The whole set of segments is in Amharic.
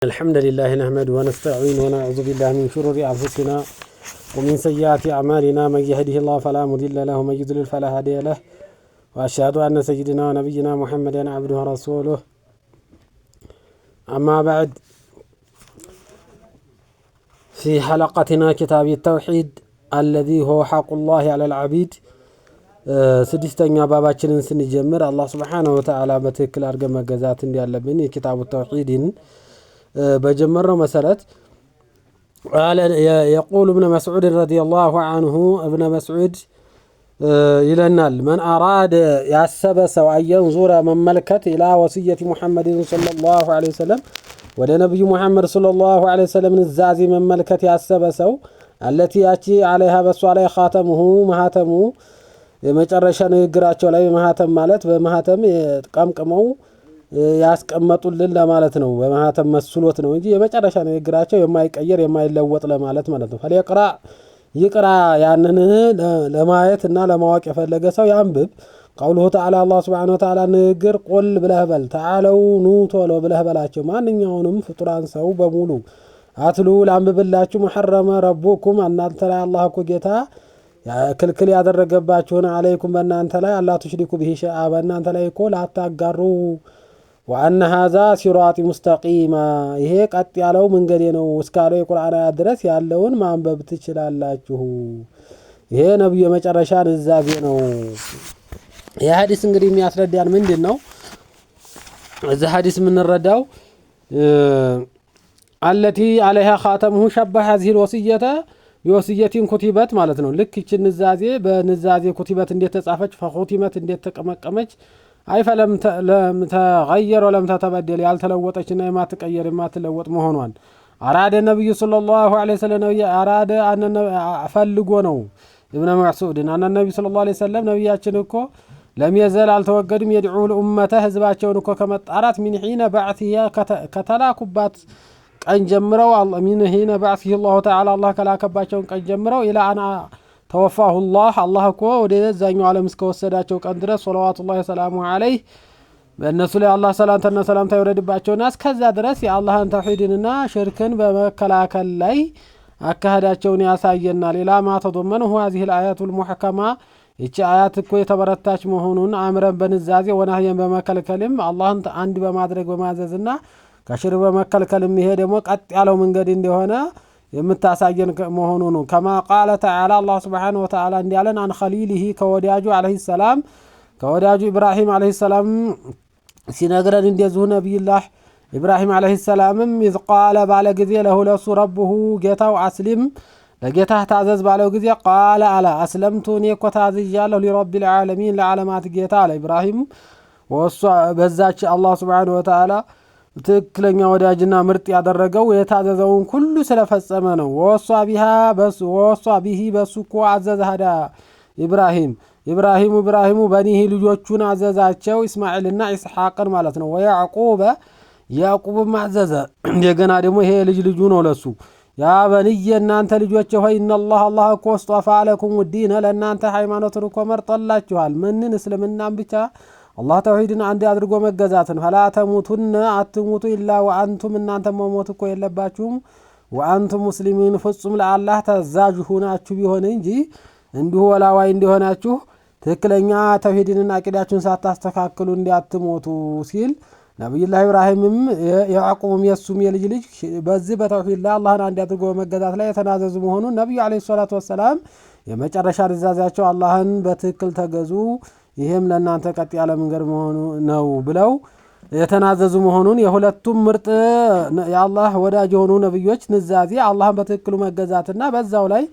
الحمد لله نحمده ونستعينه ونعوذ بالله من شرور أنفسنا ومن سيئات أعمالنا، من يهده الله فلا مضل له ومن يضلل فلا هادي له، وأشهد أن سيدنا ونبينا محمدا عبده ورسوله. أما بعد، في حلقتنا كتاب التوحيد الذي هو حق الله على العبيد ስድስተኛ ባባችንን ስንጀምር አላህ ስብሓነሁ ወተዓላ በትክክል አድርገን መገዛት እንዳለብን የኪታቡ ተውሒድን በጀመርነው መሰረት የቁሉ እብነ መስዑድ ረዲየላሁ አንሁ፣ እብነ መስዑድ ይለናል፣ መን አራደ ያሰበ ሰው አየንዙረ መመልከት ኢላ ወስየቲ ሙሐመድን ሰለላሁ ዐለይሂ ወሰለም ወደ ነቢዩ ሙሐመድ ሰለላሁ ዐለይሂ ወሰለም ንዛዜ መመልከት ያሰበ ሰው፣ አለቲ ያቺ ዐለይሃ በሷ ላይ ኻተሙሁ ማህተሙ የመጨረሻ ንግግራቸው ላይ፣ ማህተም ማለት በማህተም ቀምቅመው ያስቀመጡልን ለማለት ነው። በማህተም መስሎት ነው እንጂ የመጨረሻ ንግግራቸው የማይቀየር የማይለወጥ ለማለት ማለት ነው። ፈሊቅራ ይቅራ፣ ያንን ለማየት እና ለማወቅ የፈለገ ሰው ያንብብ። ቀውሉሁ ተዓላ አላህ ስብሐነሁ ወተዓላ ንግግር፣ ቁል ብለህ በል፣ ተዓለው ኑ ቶሎ ብለህ በላቸው ማንኛውንም ፍጡራን ሰው በሙሉ፣ አትሉ ላንብብላችሁ፣ መሐረመ ረቡኩም እናንተ ላይ አላህ እኮ ጌታ ክልክል ያደረገባችሁን፣ አለይኩም በእናንተ ላይ፣ አላ ቱሽሪኩ ቢሂ ሸይአ በእናንተ ላይ እኮ ላታጋሩ፣ ወአነ ሀዛ ሲራጢ ሙስተቂማ ይሄ ቀጥ ያለው መንገዴ ነው እስካለው የቁርአን አያት ድረስ ያለውን ማንበብ ትችላላችሁ። ይሄ ነብዩ የመጨረሻ ንዛዜ ነው። ይህ ሀዲስ እንግዲህ የሚያስረዳን ምንድን ነው? እዚህ ሀዲስ የምንረዳው አለቲ አለይሃ ኻተሙሁ ሸበሐ ሀዚሂል ወስየተ ቢወስየቲን ኩቲበት ማለት ነው። ልክ ይችን ንዛዜ በንዛዜ ኩቲበት እንዴት ተጻፈች፣ ፈኹቲመት እንዴት ተቀመቀመች፣ አይ ፈለም ተገየር ወለም ተተበደል ያልተለወጠችና የማትቀየር የማትለወጥ መሆኗን አራደ ነቢዩ ሰለላሁ ዐለይሂ ወሰለም ነቢይ አራደ ፈልጎ ነው ኢብነ መስዑድን አነ ነቢዩ ሰለላሁ ዐለይሂ ወሰለም ነቢያችን እኮ ለም የዘል አልተወገዱም የድዑ ልኡመተ ህዝባቸውን እኮ ከመጣራት ሚን ሒነ ባዕቲሂ ከተላኩባት ቀን ጀምረው፣ ሚን ሒነ ባዕቲሂ አላሁ ተዓላ አላህ ከላከባቸውን ቀን ጀምረው፣ ኢላ አን ተወፋሁ ላህ አላህ እኮ ወደ ዛኛው ዓለም እስከወሰዳቸው ቀን ድረስ፣ ሰለዋቱላሂ ወሰላሙሁ ዐለይህ በእነሱ ላይ አላህ ሰላምታና ሰላምታ ይውረድባቸውና እስከዛ ድረስ የአላህን ተውሂድንና ሽርክን በመከላከል ላይ አካሄዳቸውን ያሳየናል። ኢላ ማ ተضመንሁ ሀዚሂ ልአያቱ ልሙሕከማ ይቺ አያት እኮ የተበረታች መሆኑን አምረን በንዛዜ ወናህየን በመከልከልም አላህን አንድ በማድረግ በማዘዝና ከሽርክ በመከልከልም ይሄ ደግሞ ቀጥ ያለው መንገድ እንደሆነ የምታሳየን መሆኑ ነው። ከማ ቃለ ተዓላ አላህ ስብሓነሁ ወተዓላ እንዲያለን አን ኸሊሊሂ ከወዳጁ ዓለይሂ ሰላም ከወዳጁ ኢብራሂም ዓለይሂ ሰላም ሲነግረን እንደዚሁ ነቢይላህ ኢብራሂም ዓለይሂ ሰላምም ኢዝ ቃለ ባለ ጊዜ ለሁ ለሱ ረቡሁ ጌታው አስሊም ለጌታህ ታዘዝ ባለው ጊዜ ቃለ አለ አስለምቱ እኔ እኮ ታዝዣለሁ ሊረቢል ዓለሚን ለዓለማት ጌታ አለ ኢብራሂም። ወሷ በዛች አላህ ስብሓነሁ ወተዓላ ትክክለኛ ወዳጅና ምርጥ ያደረገው የታዘዘውን ሁሉ ስለፈጸመ ነው። ወሷ ቢሃ ወሷ ቢሂ በሱ እኮ አዘዘ ሀዳ ኢብራሂም ኢብራሂሙ በኒሂ ልጆቹን አዘዛቸው ኢስማኤልና ኢስሐቅን ማለት ነው። ወያዕቁበ ያዕቁብም አዘዘ። እንደገና ደግሞ ይሄ ልጅ ልጁ ነው ለሱ፣ ያ በንየ እናንተ ልጆች ሆይ እነላህ አላህ እኮ እስጦፋ ለኩም ዲነ ለእናንተ ሃይማኖትን እኮ መርጦላችኋል። ምንን? እስልምናን ብቻ አላህ ተውሂድን አንድ አድርጎ መገዛትን። ፈላ ተሙቱነ አትሙቱ ኢላ ወአንቱም እናንተ መሞት እኮ የለባችሁም ወአንቱም ሙስሊሚን ፍጹም ለአላህ ተዛዥ ሁናችሁ ቢሆን እንጂ እንዲሁ ወላዋይ እንዲሆናችሁ ትክክለኛ ተውሂድንና አቂዳችሁን ሳታስተካክሉ እንዲያትሞቱ ሲል ነቢዩላህ ኢብራሂምም ያዕቁብም የሱም የልጅ ልጅ በዚህ በተውሂድ ላይ አላህን አንድ አድርጎ በመገዛት ላይ የተናዘዙ መሆኑን ነቢዩ ዓለይሂ ሰላቱ ወሰላም የመጨረሻ ትእዛዛቸው አላህን በትክክል ተገዙ፣ ይሄም ለእናንተ ቀጥ ያለ መንገድ መሆኑ ነው ብለው የተናዘዙ መሆኑን የሁለቱም ምርጥ የአላህ ወዳጅ የሆኑ ነብዮች ንዛዜ አላህን በትክክሉ መገዛትና በዛው ላይ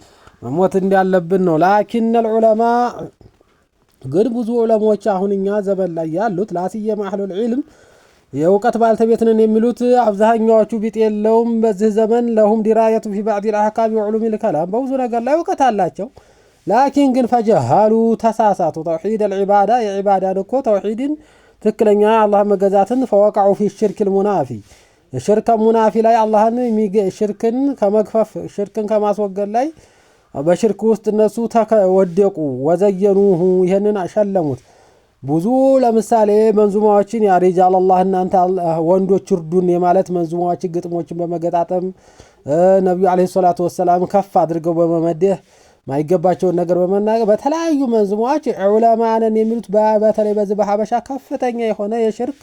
መሞት እንዳለብን ነው። ላኪን ዑለማ ግን ብዙ ዑለሞች አሁን እኛ ዘመን ላይ ያሉት ላሲየማ አህሉል ዒልም የእውቀት ባልተቤት ነን የሚሉት አብዛኛዎቹ ቢጤ የለውም። በዚህ ዘመን ለሁም ዲራየቱ ፊ ባዕድ ልአሕካም ወዑሉሚል ከላም በብዙ ነገር ላይ እውቀት አላቸው። ላኪን ግን ፈጀሃሉ ተሳሳቱ ተውሒድ አልዒባዳ የዒባዳን እኮ ተውሒድን ትክክለኛ አላህ መገዛትን፣ ፈወቀዑ ፊ ሽርክ ልሙናፊ ሽርከ ሙናፊ ላይ አላህን ሽርክን ከመግፈፍ ሽርክን ከማስወገድ ላይ በሽርክ ውስጥ እነሱ ወደቁ። ወዘየኑሁ ይህንን ሸለሙት። ብዙ ለምሳሌ መንዙማዎችን ያ ሪጃል አላህ እናንተ ወንዶች እርዱን የማለት መንዙማዎችን ግጥሞችን በመገጣጠም ነቢዩ ዓለይሂ ሰላቱ ወሰላም ከፍ አድርገው በመመደህ ማይገባቸውን ነገር በመናገር በተለያዩ መንዙማዎች ዑለማ ነን የሚሉት በተለይ በዚህ በሀበሻ ከፍተኛ የሆነ የሽርክ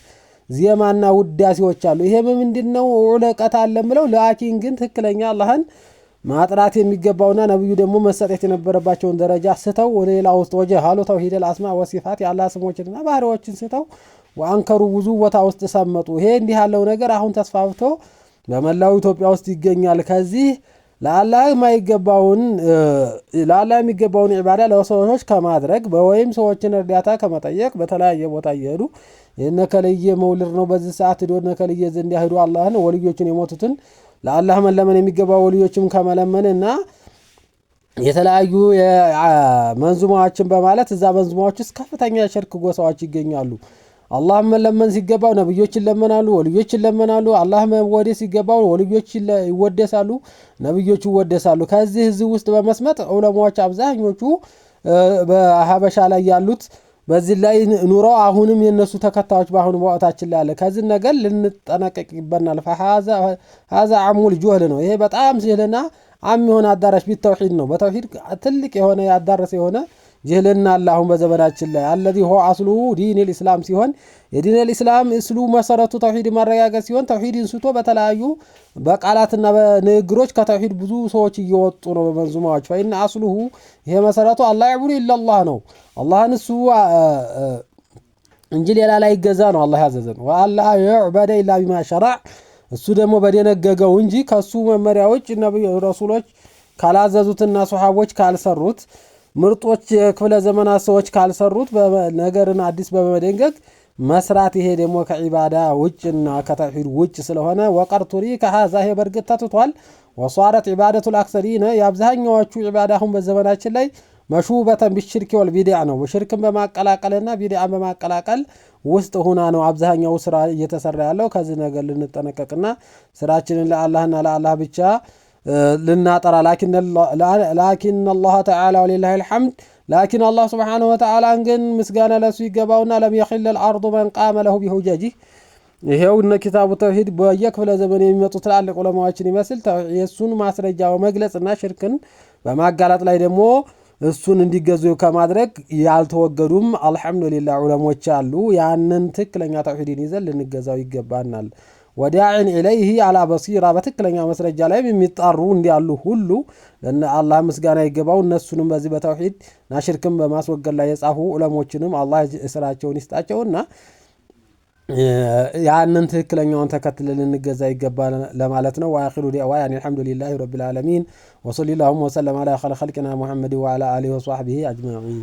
ዜማና ውዳሴዎች አሉ። ይሄ ምንድነው? እውቀት አለን ብለው ላኪን ግን ትክክለኛ አላህን ማጥራት የሚገባውና ነብዩ ደግሞ መሰጠት የነበረባቸውን ደረጃ ስተው ወደ ሌላ ውስጥ ወጀሃሉ ተውሂደል አስማ ወሲፋት የአላህ ስሞችንና ባህሪዎችን ስተው ወአንከሩ ብዙ ቦታ ውስጥ ሰመጡ። ይሄ እንዲህ ያለው ነገር አሁን ተስፋፍቶ በመላው ኢትዮጵያ ውስጥ ይገኛል። ከዚህ ለአላህ የማይገባውን ለአላህ የሚገባውን ዒባዳ ለሰዎች ከማድረግ ወይም ሰዎችን እርዳታ ከመጠየቅ በተለያየ ቦታ እየሄዱ የነከልየ መውልድ ነው በዚህ ሰዓት ሂዶ ነከልየ ዘንድ ሄዶ አላህን ወልዮችን የሞቱትን ለአላህ መለመን የሚገባው ወልዮችም ከመለመንና የተለያዩ መንዙማዎችን በማለት እዛ መንዙማዎች ውስጥ ከፍተኛ የሽርክ ጎሳዎች ይገኛሉ። አላህ መለመን ሲገባው ነብዮች ይለመናሉ፣ ወልዮች ይለመናሉ። አላህ መወደስ ሲገባው ወልዮች ይወደሳሉ፣ ነብዮች ይወደሳሉ። ከዚህ እዚህ ውስጥ በመስመጥ ዑለማዎች አብዛኞቹ በሀበሻ ላይ ያሉት በዚህ ላይ ኑሮ አሁንም የነሱ ተከታዮች በአሁኑ ወቅታችን ላይ አለ። ከዚህ ነገር ልንጠነቀቅ ይበናል። ፈሃዛ አሙል ጁህል ነው። ይሄ በጣም ጅህልና አም የሆነ አዳራሽ ቢተውሂድ ነው። በተውሂድ ትልቅ የሆነ ያዳረሰ የሆነ ጅህልና አለ አሁን በዘመናችን ላይ አለዚ ሆ አስሉ ዲን ልእስላም ሲሆን የዲን ልእስላም እስሉ መሰረቱ ተውሂድ ማረጋገጥ ሲሆን ተውሂድን ስቶ በተለያዩ በቃላትና በንግግሮች ከተውሂድ ብዙ ሰዎች እየወጡ ነው በመንዙማዎች። ፈኢነ አስሉሁ ይሄ መሰረቱ አላህ ያዕቡዱ ኢለላህ ነው። አላህን እሱ እንጂ ሌላ ላይ ይገዛ ነው አላህ ያዘዘን። ወአላ ዩዕበደ ኢላ ቢማ ሸረዕ እሱ ደግሞ በደነገገው እንጂ ከሱ መመሪያ ውጭ ነብዩ ረሱሎች ካላዘዙትና ሶሐቦች ካልሰሩት ምርጦች የክፍለ ዘመናት ሰዎች ካልሰሩት ነገርን አዲስ በመደንገግ መስራት ይሄ ደግሞ ከዒባዳ ውጭና ከተውሂድ ውጭ ስለሆነ ወቀር ቱሪከ ሀዛ ይሄ በእርግጥ ተትቷል። ወሷረት ዒባደቱል አክሰሪነ የአብዛኛዎቹ ዒባዳ አሁን በዘመናችን ላይ መሹበተን ቢሽርክ ወል ቢድዓ ነው። ሽርክን በማቀላቀልና ቢድዓን በማቀላቀል ውስጥ ሁና ነው አብዛኛው ስራ እየተሰራ ያለው። ከዚህ ነገር ልንጠነቀቅና ስራችንን ለአላህና ለአላህ ብቻ ልናጠራ ላኪን አላህ ተዓላ ወሊላሂ አልሐምድ ላኪን አላህ ስብሓነሁ ወተዓላ ግን ምስጋና ለሱ ይገባውና ለም የኺል አልአርዱ መን ቃመ ለሁ ቢሁጀጂህ ይሄው እነ ኪታቡ ተውሂድ በየክፍለ ዘመን የሚመጡ ትላልቅ ዑለማዎችን ይመስል የእሱን ማስረጃ በመግለጽና ሽርክን በማጋለጥ ላይ ደግሞ እሱን እንዲገዙ ከማድረግ ያልተወገዱም አልሐምዱሊላህ ዑለሞች አሉ። ያንን ትክክለኛ ተውሂድን ይዘን ልንገዛው ይገባናል። ወዳዕን ኢለይህ አላ በሲራ በትክክለኛ መስረጃ ላይም የሚጣሩ እንዲያሉ ሁሉ አላህ ምስጋና ይገባው። እነሱንም በዚህ በተውሂድ እና ሽርክን በማስወገድ ላይ የጻፉ ዑለሞችንም አላህ ስራቸውን ይስጣቸውና ያንን ትክክለኛውን ተከትለን ልንገዛ ይገባል ለማለት ነው። ወአኺሩ ዲዕዋና አልሐምዱሊላሂ ረቢል ዓለሚን ወሰለላሁ ወሰለም ዐላ ኸይሪ ኸልቂና ሙሐመድ ወዐላ አሊሂ ወሰሕቢሂ አጅማዒን።